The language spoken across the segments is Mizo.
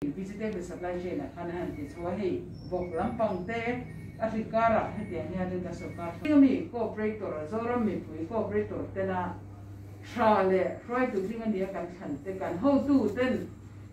Vegetable supply chain ah khan a han ti chho a, hei vawk lampang te a hri karah hetiang hianin kan sorkar thung a mi cooperator Zoram mipui cooperator tena tha leh hruaitu hling a nia kan thlan te kan hotu ten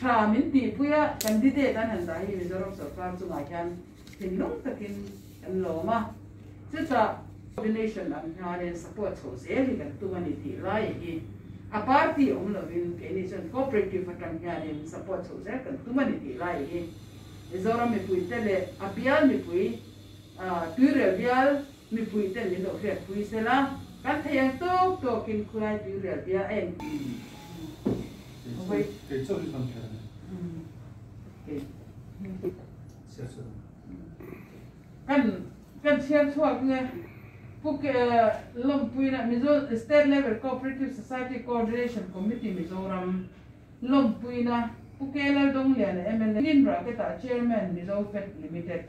tha min tihpui a candidate an han dah hi Mizoram sorkar chungah hian thinlung takin kan lawm a, chutah coordination ang hianin support chhoh zel hi kan tum a ni tih lai hi a party awm lovin keini chuan cooperative atang hianin support chhoh zel kan tum a ni tih lai hi Mizoram mipuite leh a bial mipui tuirel bial mipuiten min lo hriatpui sela kan thei ang tawk tawkin khulai tuirel bial a en Kan kan chhiar chhuak nge Pu Lawmpuina Mizo State Level Cooperative Society Coordination Committee Mizoram Lawmpuina Pu K Laldawngliana mla Nin Raketa Chairman Mizo Fed Limited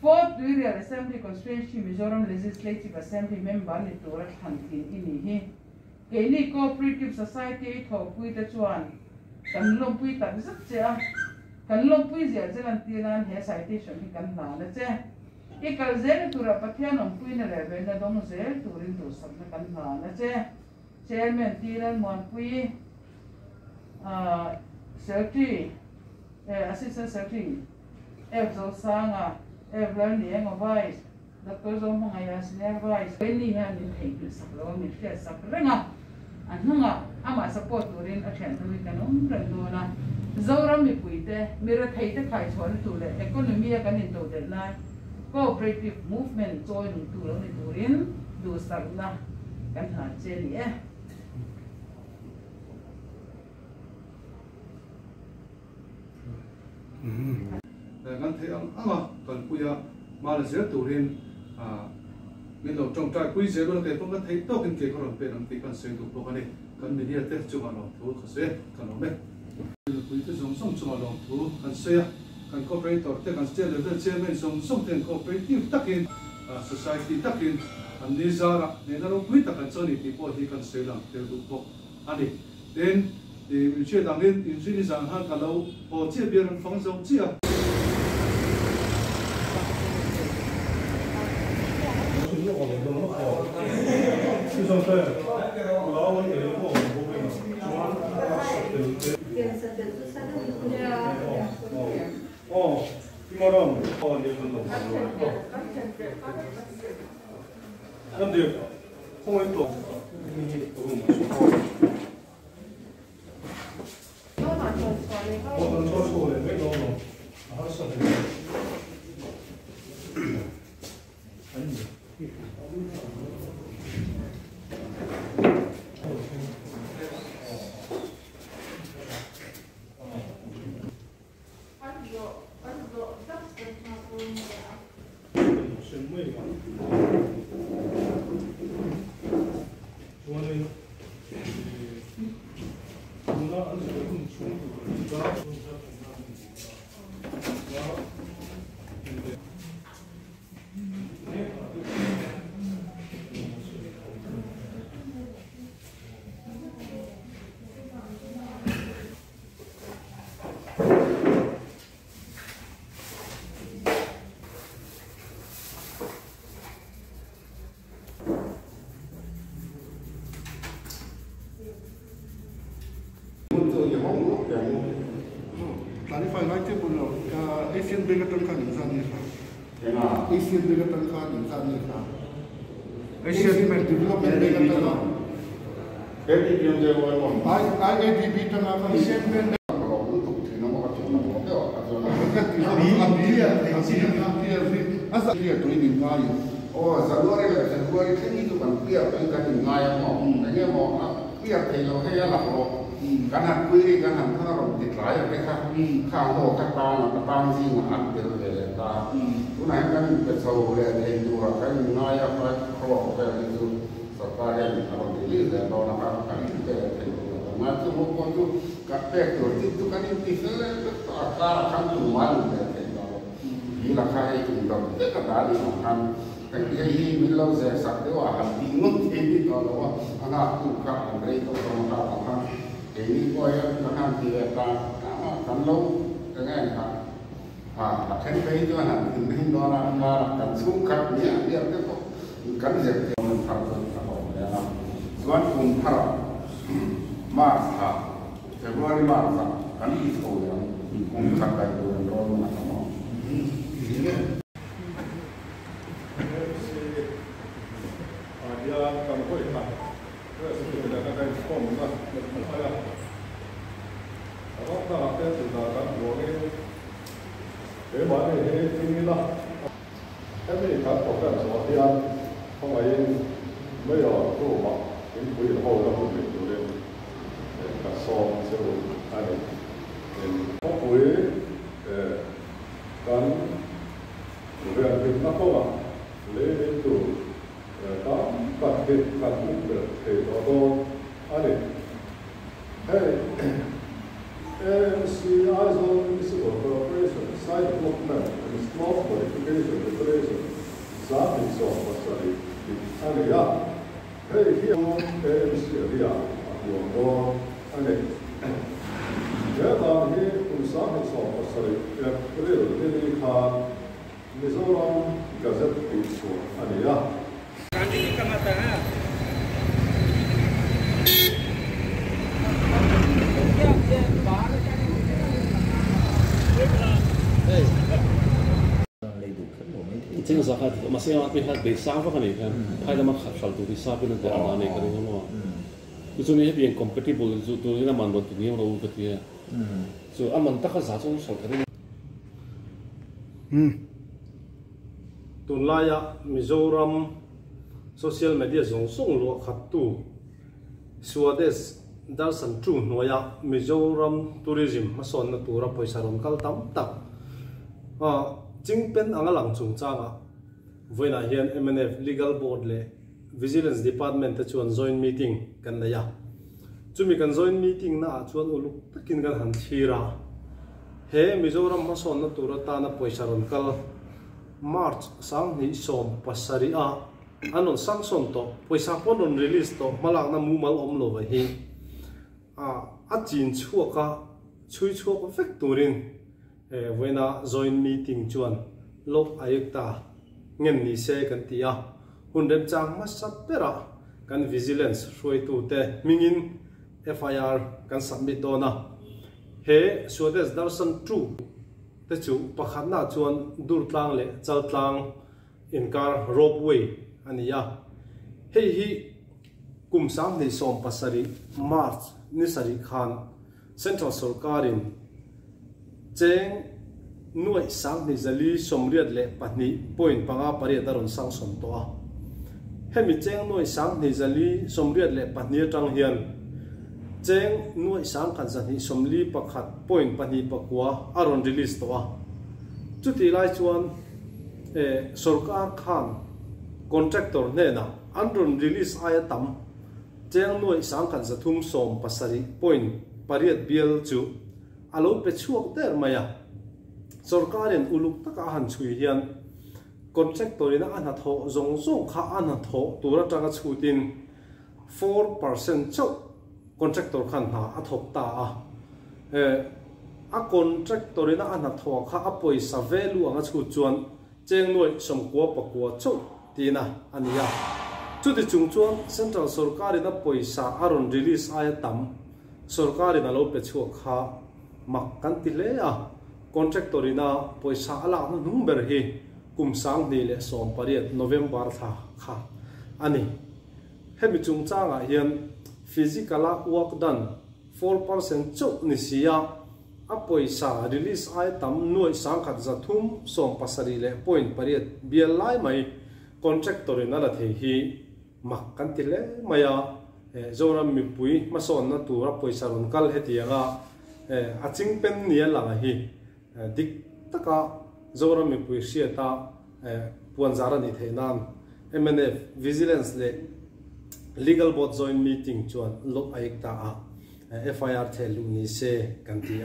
Fourth Tuirial Assembly Constituency Mizoram Legislative Assembly Member ni tura thlan thin i ni hi keini Cooperative Society thawhpuite chuan kan lawmpui tak zet che a. Kan lawmpui ziah che lantir nan he citation hi kan hlan a che. I kal zel tura Pathian awmpuina leh venna dawng zel turin duhsakna kan hlan a che. Chairman T Lalmuanpui, Secretary, Assistant Secretary F Zosanga, F Lalnienga Vice, Doctor Zohmangaia Senior Vice. Keini hian min theihnghilh sak lo a, min hriat sak reng a, a hnungah amah support turin a thian ho hi kan awm reng dawn a. Zoram mipuite, mi retheite khaichhuahna tur leh economy a kan intodelh nan cooperative movement chawi nungtu lo ni turin duhsakna kan hlan che a ni e. Kan theih ang ang a kalpui a, hma la zel turin min lo tawngtai pui zel ula kei pawh ka theih tawkin ke ka rawn pen ang tih kan sawi duh bawk a ni. Kan media te chungah lawmthu ka sawi a, ka lawm e. Mipui te zawng zawng chungah lawmthu kan sawi a, kan cooperator te, kan state level chairman zawng zawng ten cooperative takin, society takin an ni zarah hnehna ropui tak an chaw a ni tih pawh hi kan sawi lang tel duh bawk a ni. Tin, i min hriat angin inzui ni zan khan ka lo haw chiah bial an fang zo chiah a. Clarify ngai chiah pawh lo, Asian Bank atang khan inzat nge kha? Asian Bank atang khan inzat nge kha? Asian Bank Development Bank atanga IADB atanga khan Asian Bank Aw January leh February thleng hi chu kan clear tawhin kan inngai a maw? Enge maw a clear thei lo hei a lak rawh kan han pui ri kan han thang a rawn ti tlai a te kha kha haw ka tang a ka tang zingah an tel ve leh ta. Tunah hian kan inpe chho leh thei turah kan inngai a five crore vel hi chu sorkar hian a rawn release leh dawn a kha kan inpe leh thei turah kan ngai. Chung ho pawh chu kan pek tur chin chu kan inti fel leh vek tawh a karah khan tumah an inpe thei tawh lo. Hi lakha hei indawt vek a ta ni ang khan hei hi min lo zeh sak deuh a han tih ngawt thei ni tawh lo a, a nghaktu kha an rei tawh hlawm a kha vang khan keini pawh hian kan han ti ve ta ta a. kan lo enge kha ha a then phei chuan han thinrim dawn a karah kan chhungkhat miah miah te pawh kan zir thei kum thar chu a hlawm hle a chuan kum tharah March thla February March ah kan ti chho leh ang kum khat daih tur an rawn a tam ang. MC ah hian kan hawi khat press meet leh ka inkhawmna hmai a, a ram dangah te tihdan kan buangin keimahni hi thing ila. Hemi kan program zawh hian khawngaihin Mayor room-ah thingpui in ho na hun nei turin ka sawm che u a ni. Khawpui kan rianhlimna kawngah lei min tur tam tak hi kan pumbilh thei tawh dawn a ni. Hei AMC Aizawl Municipal Corporation Site Development and Slope Modification Regulation 2017 tih a ni a, hei hi AMC ria a huam dawn a ni. He dan hi kum 2017 April nili khan Mizoram Gazette tih chhuah a ni a. Tunlaia Mizoram social media zawng zawng luah khattu Swades Darshan Tu hnuaia Mizoram tourism hmasawnna tura pawisa rawn kal tam tak chingpen anga lang chungchangah vawiinah hian mnf Legal Board leh Vigilance Department te chuan joint meeting kan nei a. Chumi kan joint meeting naah chuan uluk takin kan han thlir a. He Mizoram hmasawnna tur atana pawisa rawn kal March 2017 ah an rawn sanction tawh, pawisa pawh an rawn release tawh, hmalakna mumal awm lo hi a chin chhuak a, chhui chhuak vek turin vawiina joint meeting chuan Lok Ayukta ngen ni se kan ti a, hun remchang hmasa berah kan Vigilance hruaitute hmingin FIR kan submit dawn a, he Swadesh Darshan 2 te chu pakhatna chuan Durtlang leh Chaltlang inkar ropeway a ni a, hei hi kum 2017 March ni sarih khan Central sorkarin cheng nuaih 2482.58 a rawn sanction tawh a. Hemi cheng nuaih 2482 atang hian cheng nuaih 1291.29 a rawn release tawh a. Chutih lai chuan sorkar khan contractor hnenah an rawn release aia tam cheng nuaih 1370.8 bial chu a lo pe chhuak der mai a. Sorkarin uluk taka a han chhui hian contractor-in a hnathawh zawng zawng kha a hnathawh tur atanga chhutin 4% chauh contractor khan hna a thawk ta a. A contractor-in a hnathawh kha a pawisa value anga chhut chuan cheng nuaih 99 chauh tina a ni a. Chuti chung chuan Central sorkarin a pawisa a rawn release aia tam sorkarin a lo pe chhuak kha mak kan ti hle a. Contractor-in a pawisa a lak hnuhnung ber hi kum 2018 November thla kha a ni. Hemi chungchangah hian physical-a work done 4% chauh ni si a, a pawisa release aia tam nuaih 1370.8 bial lai mai contractor-in a la thei hi mak kan ti hle mai a. Zoram mipui hmasawnna tura pawisa rawn kal hetiang a, a chingpen nia lang hi dik taka Zoram mipui hriata puanzar a nih theih nan mnf Vigilance leh Legal Board joint meeting chuan Lok Ayukta ah FIR theh luh ni se kan ti a.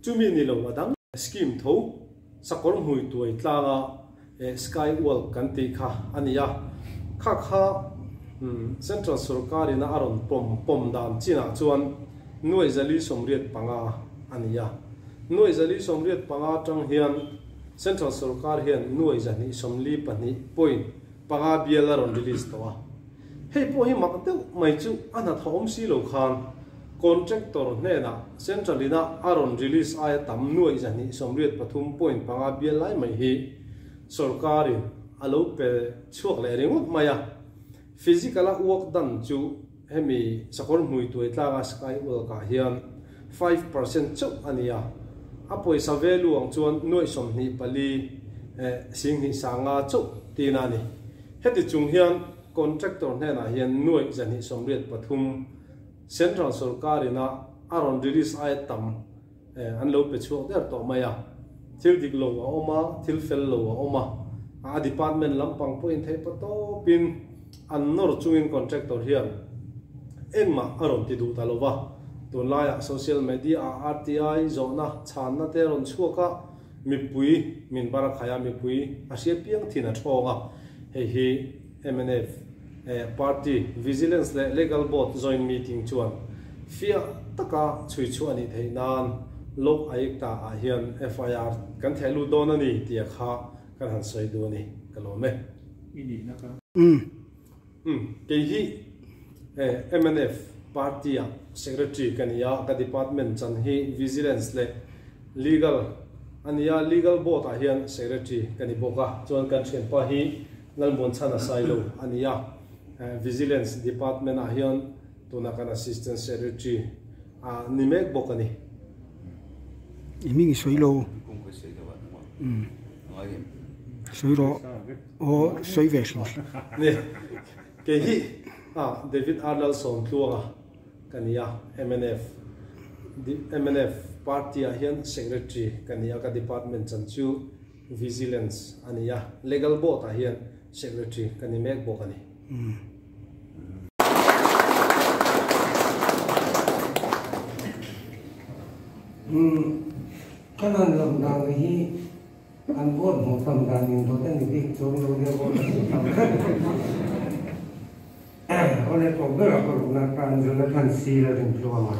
Chumi ni lo a dang scheme tho sakawr hmui tuai tlanga Sky Walk kan tih kha a ni a. Kha kha Central sorkarin a rawn pawm pawm dan chinah chuan nuaih 485 a ni a. Nuai zali sawmriat panga atang hian Central Sorkar hian nuai zahnih sawmli pahnih point panga bial a rawn release tawh a. Hei pawh hi mak deuh mai chu a hnathawh awm si lo khan Contractor hnenah Central ina a rawn release aia tam nuai zahnih sawmriat pathum point panga bial lai mai hi Sorkarin a lo pe chhuak leh ringawt mai a. Physical a work done chu hemi sakawr hmui tuai tlanga sky walk ah hian 5% chauh a ni a, a pawisa value ang chuan nuaih 24 singhnih sanga chauh tina a ni. Heti chung hian contractor hnenah hian nuaih 283 Central sorkarina a rawn release aia tam an lo pe chhuak der tawh mai a, thil dik lo a awm a, thil fel lo a awm a, a department lampang pawhin theih pa tawpin an nawr chungin contractor hian engmah a rawn ti duh ta lo va, tunlaiah social media ah RTI zawhna chhanna te a rawn chhuak a, mipui min bar a khai a, mipui a hria piang thin a thawng a, hei hi mnf party Vigilance leh Legal Board joint meeting chuan fiah taka chhui chhuah a nih theih nan Lok Ayukta ah hian FIR kan theh lut dawn a ni tih a kha kan han sawi duh a ni, ka lawm e. Umm kei hi mnf party ah secretary ka ni a, ka department chan hi Vigilance leh Legal a ni a, Legal Board ah hian secretary ka ni bawk a, chuan kan thianpa hi Lalmuanchhan a sailo a ni a, Vigilance Department ah hian tuna kan Assistant Secretary a ni mek bawk a ni. I hming i sawi lo. Sawi rawh. Aw sawi ve hrim hrim. Ni, kei hi David R Lalsawmtluanga ka ni a, mnf mnf party ah hian Secretary ka ni a, ka department chan chu Vigilance a ni a, Legal Board ah hian Secretary ka ni mek bawk a ni. Ka nan lam dan hi An vote hmuh tam dan in dawt a ni bik chuang lo nia vote a hmuh tam vek. Awle tawh ber a parukna atan Jonathan Seal a rin tluang a.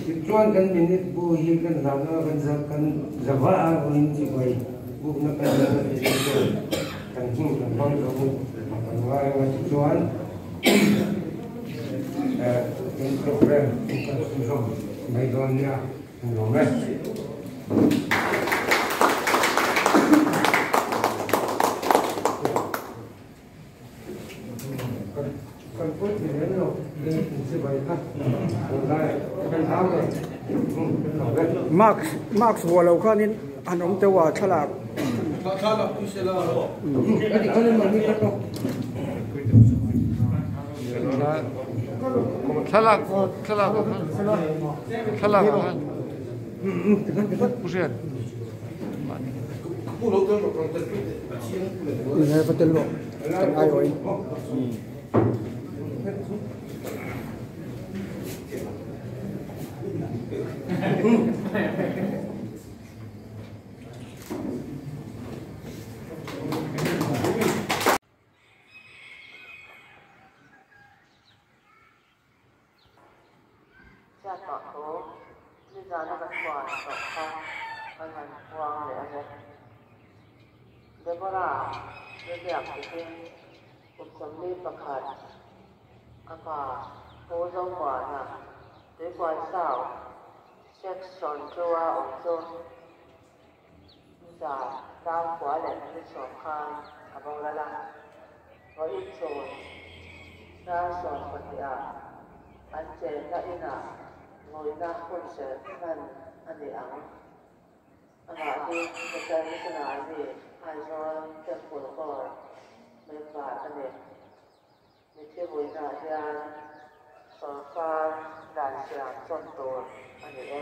Tichuan kan minute bu hi kan zan a kan za kan zava a vawiin chibai bukna kan zan a tih te chuan kan hun kan hmang zo kan ngai ang a tichuan Kan program chu kan chhunzawm mai dawn nia kan lawm e. Kan pawi ti lem lo in chibai kha tunlai kan hlau lo kan lawm e. Mask mask vuah lo khanin an awm deuh a thlalak. Thlalak pui sela. Thlalak thlalak thlalak pu hriat. Va tel lo kan ai awin. Chhiat tawh thu nizana ka chhuan tawh kha kan han puang leh a ni. Deborah Riviak tihin kum 41 a pa Pu Zomuana Tuipuan South Section 2-a awm chu nizan dar kua leh minute sawm khan a boral a. Vawiin chhun dar 12 ah an chenna inah nguina hun serh hman a ni ang. Amah hi Bethel Missionary Aizawl Temple Hall member a ni. Mithi vuinaah hian sawrkar dan siam chawn tur a ni e.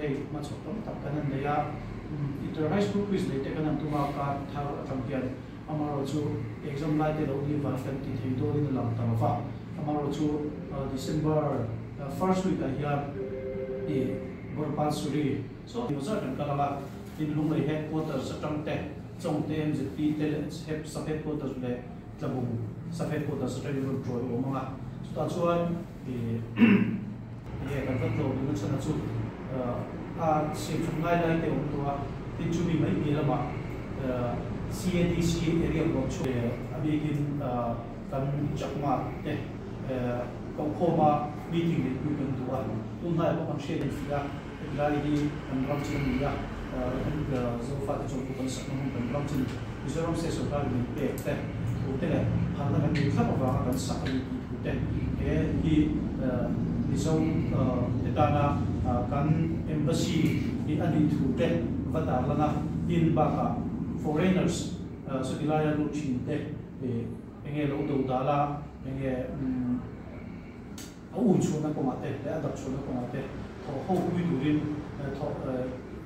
Hei ma chhawk tam tak kan han nei a, inter high school quiz nei te kan han tum a, kar thar atang hian amaherawhchu exam lai te lo ni vang kan ti thei dawnin a lang ta lo va, amaherawhchu December first week ah hian i Borpansuri saw emaw zat kan kal ang a, tin Lunglei headquarters atang te Chawngte MZP te leh sub headquarters leh Tlabung sub headquarters atangin rawn tawi awm ang a, chutah chuan i Enge kan va tlawm duhna chhan a chu a siamthat ngai lai te awm tawh a, tin chumi mai piah lamah CADC area huam chhuak leh a bikin kan chakma te kohkhawma meeting neih pui kan duh a, tun hnaiah pawh kan hriat infiah a, heti lai hi kan ram chin a ni a, Zofa te chuan kan sakna hmun kan ram chin Mizoram State Sorkar in min pek te thu te leh phalna kan nei thlap avanga kan sak a ni tih thu te he hi Mizo te tana kan Embassy hi a nih thu te va tar lan a, tin bakah foreigners chuti laia lut thin te enge lo do dal a enge A um chhuahna kawngah te leh a dap chhuahna kawngah te thawh ho pui turin thawh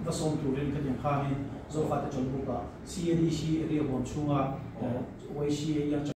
va sawm turin khatiang khanin Zofate Chawlhbukah CADC area huam chhunga YCA a